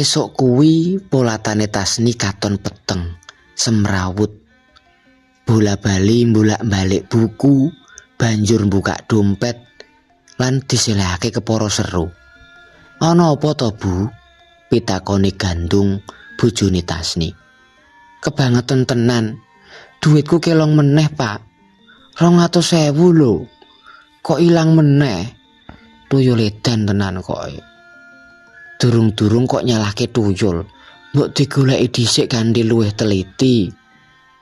Esuk kuwi polatane Tasni katon peteng, semrawut. Bola-bali mbolak-balik buku, banjur mbukak dompet lan diselehake kepara seru. Ana apa to, Bu? Pitakone Gandung bojone Tasni. Kebangetan tenan. Duitku kelong meneh, Pak. 200.000 lho. Kok ilang meneh? Tuyul edan tenan kok. Durung-durung kok nyalahke tuyul. Mbok digoleki dhisik kanthi luwih teliti.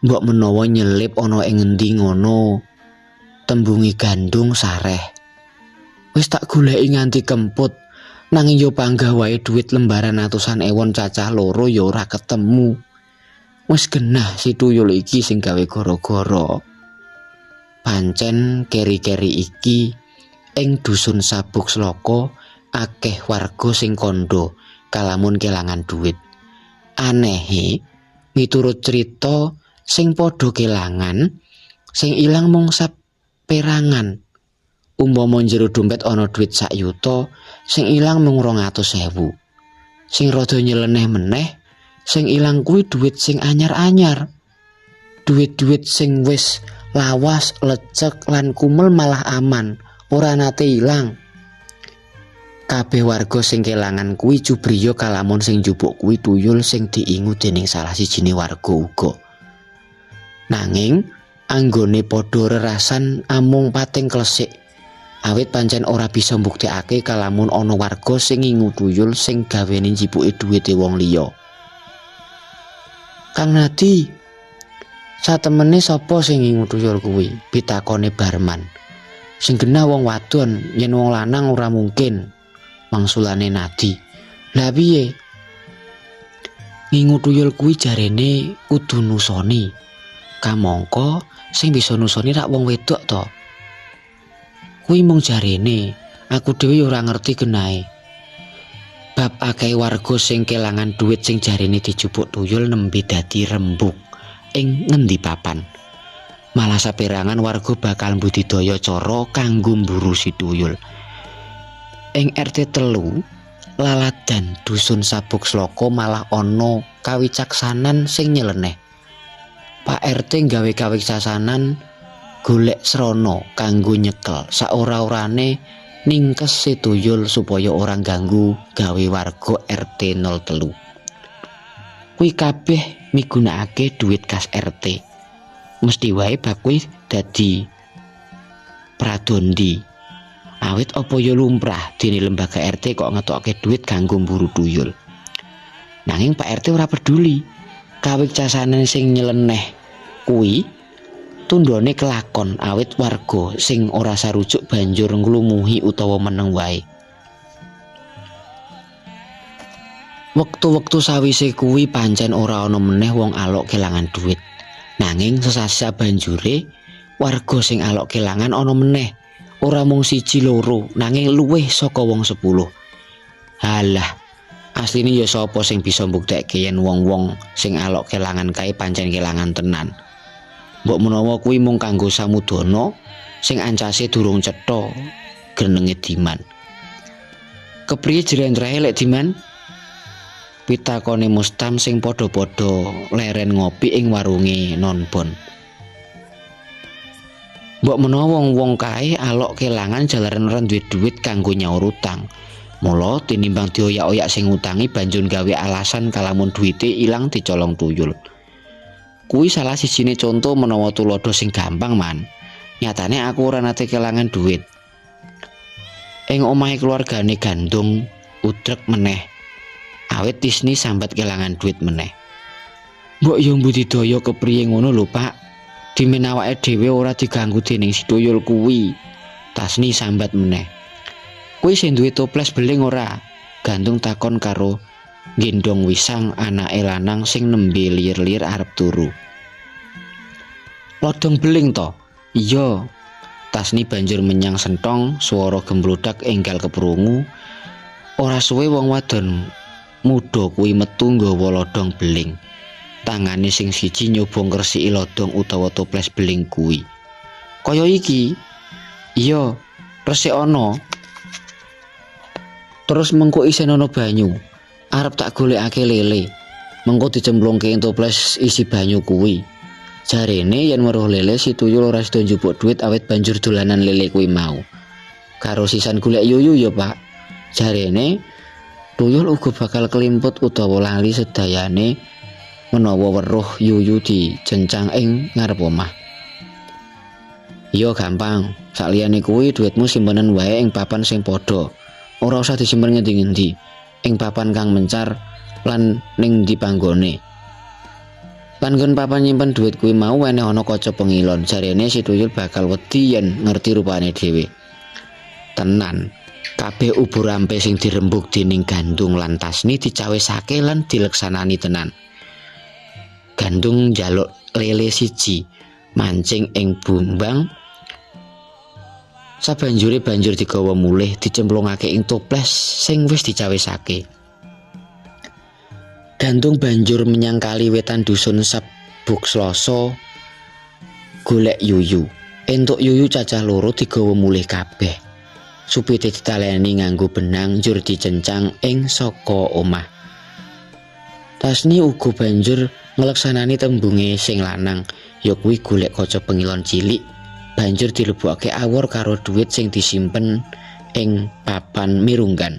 Mbok menawa nyelip ana ing ngendi ngono. Tembunge Gandung sareh. Wis tak goleki nganti kemput. Nanging yo panggah wae duit lembaran atusan ewon cacah loro ya ora ketemu. Wis genah si tuyul iki sing gawe gara-gara. Pancen keri-keri iki ing dusun Sabuk Sloka akeh warga sing kandha kalamun kelangan duit. Anehe, miturut crita sing padha kelangan, sing ilang mung saperangan. Umpama jero dompet ana duit sak yuta, sing ilang mung 200.000. Sing rada nyeleneh meneh, sing ilang kuwi duit sing anyar-anyar. Duit-duit sing wis lawas, lecek lan kumel malah aman, ora nate ilang. Kabeh warga sing kelangan kuwi cubriya kalamun sing njupuk kuwi tuyul sing diingu dening salah sijine warga uga. Nanging anggone padha rerasan amung pating klesik. Awit pancen ora bisa mbuktekake kalamun ana warga sing ngingu tuyul sing gawene njipuke duwite wong liya. Kang Nadi, satemene sapa sing ngingu tuyul kuwi? Pitakone Barman. Sing genah wong wadon, yen wong lanang ora mungkin. Wangsulane Nadi. Lah piye? Ngingu tuyul kuwi jarene kudu nusoni. Kamangka sing bisa nusoni rak wong wedok to. Kuwi mung jarene, aku dhewe ora ngerti genahe. Bab akeh warga sing kelangan duit sing jarene dijupuk tuyul nembe dadi rembug ing ngendi papan. Malah saperangan warga bakal mbudidaya cara kanggo mburu si tuyul. Ing RT 3 Laladan dusun Sabuk Sloka malah ana kawicaksanan sing nyeleneh. Pak RT gawe kawicaksanan golek srana kanggo nyekel saora-orane ningkes si tuyul supaya ora ganggu gawe warga RT 03. Kuwi kabeh migunakake duit kas RT. Mesti wae bab kuwi dadi pradondi. Awit apa ya lumrah dene lembaga RT kok ngetokke duit kanggo mburu tuyul. Nanging Pak RT ora peduli. Kawicaksanan sing nyeleneh kuwi tundhone kelakon awit warga sing ora sarujuk banjur nglumuhi utawa meneng wae. Wektu-wektu sawise kuwi pancen ora ana meneh wong alok kelangan duit. Nanging sesasi sabanjure warga sing alok kelangan ana meneh. Ora mung siji loro, nanging luwih saka wong 10. Halah, asline ya sapa sing bisa mbuktekke yen wong-wong sing alok kelangan kae pancen kelangan tenan. Mbok menawa kuwi mung kanggo samudana sing ancase durung cetha grenenge Diman. Kepriye jlentrehe lek Diman? Pitakone Mustam sing padha-padha leren ngopi ing warunge Nonbon. Mbok menawa wong-wong kae alok kelangan jalaran ora duwe duit kanggo nyaur utang. Mula tinimbang dioyak-oyak sing ngutangi banjur gawe alasan kalamun duwite ilang dicolong tuyul. Kuwi salah sijine conto menawa tuladha sing gampang, Man. Nyatane aku ora nate kelangan duit. Ing omahe keluargane Gandung udrek meneh. Awit Tisni sambat kelangan duit meneh. Mbok yo mbudidaya kepriye ngono lho, Pak. Dimen awake dhewe ora diganggu dening si tuyul kuwi. Tasni sambat meneh. Kuwi sing duwe toples beling ora? Gandung takon karo gendong wisang anake lanang sing nembe lir-lir arep turu. Lodong beling to? Iya. Tasni banjur menyang sentong, swara gembludak enggal keprungu. Ora suwe wong wadon muda kuwi metu nggawa lodong beling. Tangane sing siji nyoba ngresiki lodong utawa toples beling kuwi. Kaya iki? Iya, resik ana. Terus mengko isih ana banyu. Arep tak golekake lele. Mengko dicemplungke ing toples isi banyu kuwi. Jarene yen weruh lele si tuyul ora sida njupuk duit awit banjur dolanan lele kuwi mau. Karo sisan golek yuyu ya, Pak. Jarene tuyul uga bakal kelimput utawa lali sedayane menawa weruh yuyu dicencang ing ngarep omah. Iya gampang, sakliyane kuwi duitmu simpenan wae ing papan sing padha. Ora usah disimpen ngendi-ngendi. Ing papan kang mencar lan ning ndi panggone. Lan nggon papan nyimpen duit kuwi mau weneh ana kaca pengilon. Jarene si tuyul bakal wedi yen ngerti rupane dhewe. Tenan. Kabeh ubur rampe sing dirembug dening Gandung lan Tasni dicawisake lan dileksanani tenan. Gandung njaluk lele siji, mancing ing bumbang. Sabanjure banjur digawa mulih dicemplungake ing toples sing wis dicawisake. Gandung banjur menyang kali wetan dusun Sabuk Sloso golek yuyu. Entuk yuyu cacah loro digawa mulih kabeh. Supite ditaleni nganggo benang njur dicencang ing saka omah. Tasni uga banjur ngleksanani tembunge sing lanang, ya kuwi golek kaca pengilon cilik, banjur dilebokake awor karo duit sing disimpen ing papan mirunggan.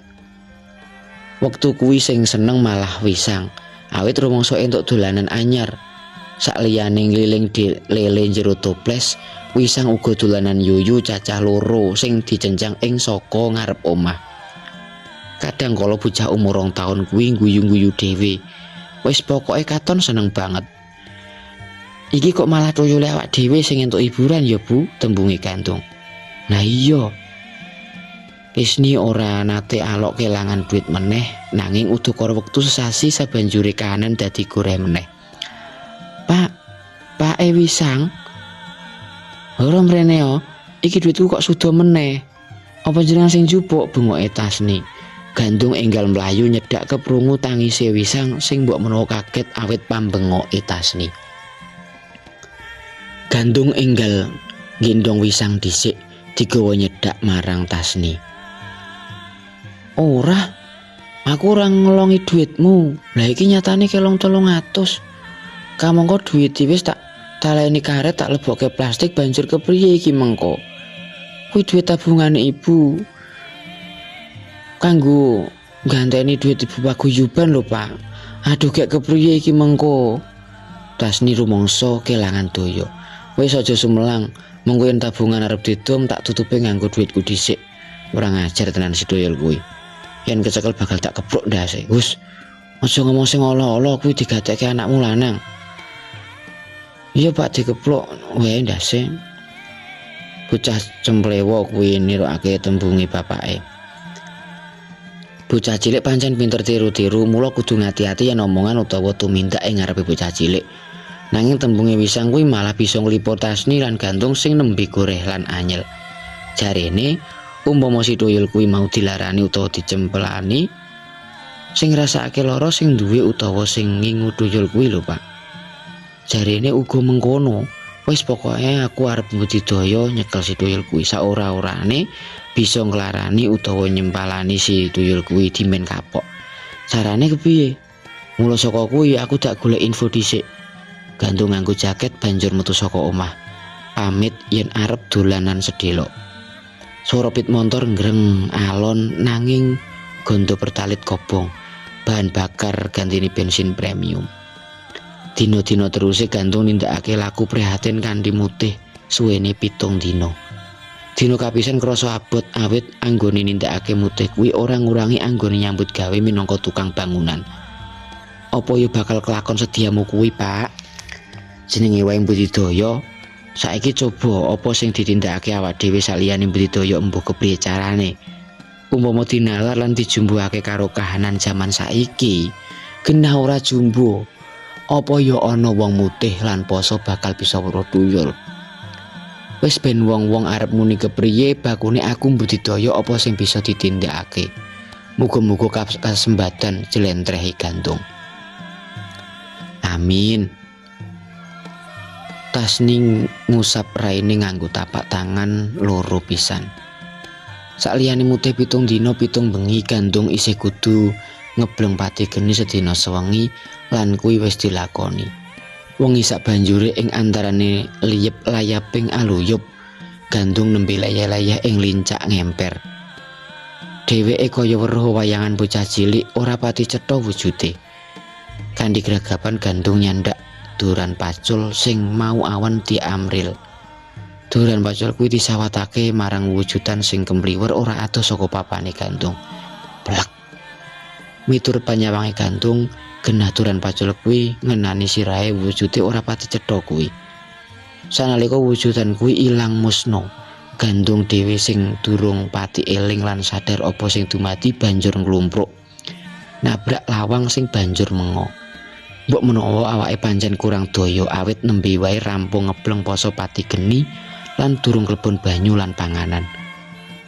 Wektu kuwi sing seneng malah Wisang, awit rumangsa entuk dolanan anyar. Sakliyane ngliling lele jero toples, Wisang uga dolanan yuyu cacah loro sing dicencang ing saka ngarep omah. Kadang kala bocah umur 2 taun kuwi guyu-guyu dhewe. Wis pokoke katon seneng banget. Iki kok malah tuyule awak dhewe sing entuk hiburan ya, Bu, tembunge Gandung. Nah iya. Tisni ora nate alok kelangan duit meneh, nanging udakara wektu sesasi sabanjure kahanan dadi goreh meneh. Pak, Pak e Wisang. Ora mrene yo, iki duitku kok suda meneh. Apa jenengan sing jupuk, bengoke Tasni. Gandung enggal mlayu nyedak keprungu tangise Wisang sing mbok menawa kaget awit pambengoke Tasni. Gandung enggal gendong Wisang dhisik digawa nyedak marang Tasni. Ora, aku ora ngelongi duitmu. Lah iki nyatane kelong 300. Kamangka duit wis tak taleni karet tak lebokke plastik banjur kepriye iki mengko? Kuwi duit tabungane ibu. Kanggo ganteni duit ibu paguyuban lho, Pak. Aduh, gek kepriye iki mengko? Tasni rumangsa kelangan daya. Wis aja sumelang, mengko yen tabungan arep didum tak tutupe nganggo duitku dhisik. Ora ngajar tenan si tuyul kuwi. Yen kecekel bakal tak kepruk ndase. Hus. Aja ngomong sing ala-ala, kuwi digatekke anakmu lanang. Iya Pak, dikeplok wae ndase. Bocah cemplewo kuwi nirokake tembunge bapake. Bocah cilik pancen pinter tiru-tiru, mula kudu ngati-ati yen omongan utawa tumindak ing ngarepe bocah cilik. Nanging tembunge Wisang kuwi malah bisa nglipur Tasni lan Gantung sing nembe goreh lan anyel. Jarene umpama si tuyul kuwi mau dilarani utawa dicempelani, sing ngrasakake lara sing duwe utawa sing ngingu tuyul kuwi lho, Pak. Jarene uga mengkono. Wis pokoke aku arep mbudidaya nyekel si tuyul kuwi, saora-orane bisa nglarani utawa nyempalani si tuyul kuwi dimen kapok. Carane kepiye? Mula saka kuwi aku tak golek info dhisik. Gantung nganggo jaket banjur metu saka omah. Pamit yen arep dolanan sedelok. Swara pit montor ngreng alon nanging gondo Pertalite kobong. Bahan bakar gantine bensin premium. Dina-dina teruse Gantung nindakake laku prihatin kanthi mutih suwene 7 dina. Dina kapisan krasa abot awit anggone nindakake mutih kuwi ora ngurangi anggone nyambut gawe minangka tukang bangunan. Apa ya bakal kelakon sediamu kuwi, Pak? Jenenge wae budidaya. Saiki coba apa sing ditindakake awak dhewe saliyane budidaya embuh kepriye carane. Umpama dinalar lan dijumbuhake karo kahanan jaman saiki, genah ora jumbuh. Apa ya ana wong mutih lan poso bakal bisa weruh tuyul? Wis ben wong-wong arep muni kepriye, bakune aku mbudidaya apa sing bisa ditindakake. Muga-muga kasembadan, jlentrehe Gantung. Amin. Tasni ngusap raine nganggo tapak tangan loro pisan. Sakliyane mutih 7 dina 7 bengi, Gantung isih kudu Ngebleng pati geni sedina sewengi lan kuwi wis dilakoni. Wengi sabanjure ing antarane liyep layaping aluyup, Gandung nembe leyeh-leyeh ing lincak ngemper. Dheweke kaya weruh wayangan bocah cilik ora pati cetha wujude. Kanthi gragapan Gandung nyandak duran pacul sing mau awan diamril. Duran pacul kuwi disawatake marang wujudan sing kemliwer ora adoh saka papane Gandung. Plek. Miturut panyawange Gandung, genah duran pacul kuwi ngenani sirahe wujude ora pati cetha kuwi. Sanalika wujudan kuwi ilang musna, Gandung dhewe sing durung pati eling lan sadar apa sing dumadi banjur nglumpruk. Nabrak lawang sing banjur menga. Mbok menawa awake pancen kurang daya awit nembe wae rampung ngebleng poso pati geni lan durung klebon banyu lan panganan.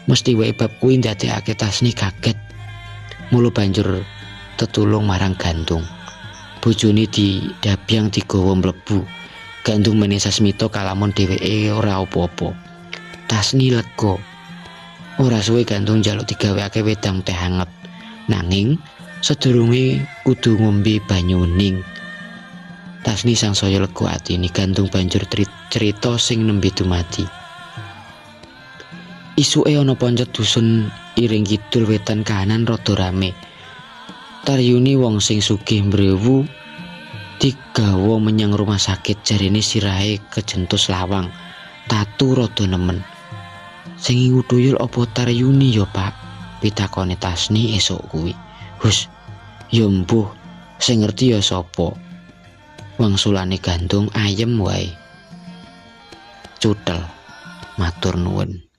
Mesti wae bab kuwi ndadekake Tasni kaget. Mula banjur tetulung marang Gandung. Bojone didabyang digawa mlebu. Gandung menehi sasmita kalamun dheweke ora apa-apa. Tasni lega. Ora suwe Gandung njaluk digawekake wedang teh anget. Nanging sedurunge kudu ngombe banyu wening. Tasni sangsaya lega atine. Gandung banjur crita sing nembe dumadi. Isuke ana pancet dusun Iring Kidul wetan kahanan rada rame. Taryuni wong sing sugih mbrewu digawa menyang rumah sakit, jarene sirahe kejentus lawang. Tatu rada nemen. Sing ngingu tuyul apa Taryuni ya, Pak? Pitakone Tasni esuk kuwi. Hus, ya mbuh, sing ngerti ya sapa? Wangsulane Gandung ayem wae. Cutel. Matur nuwun.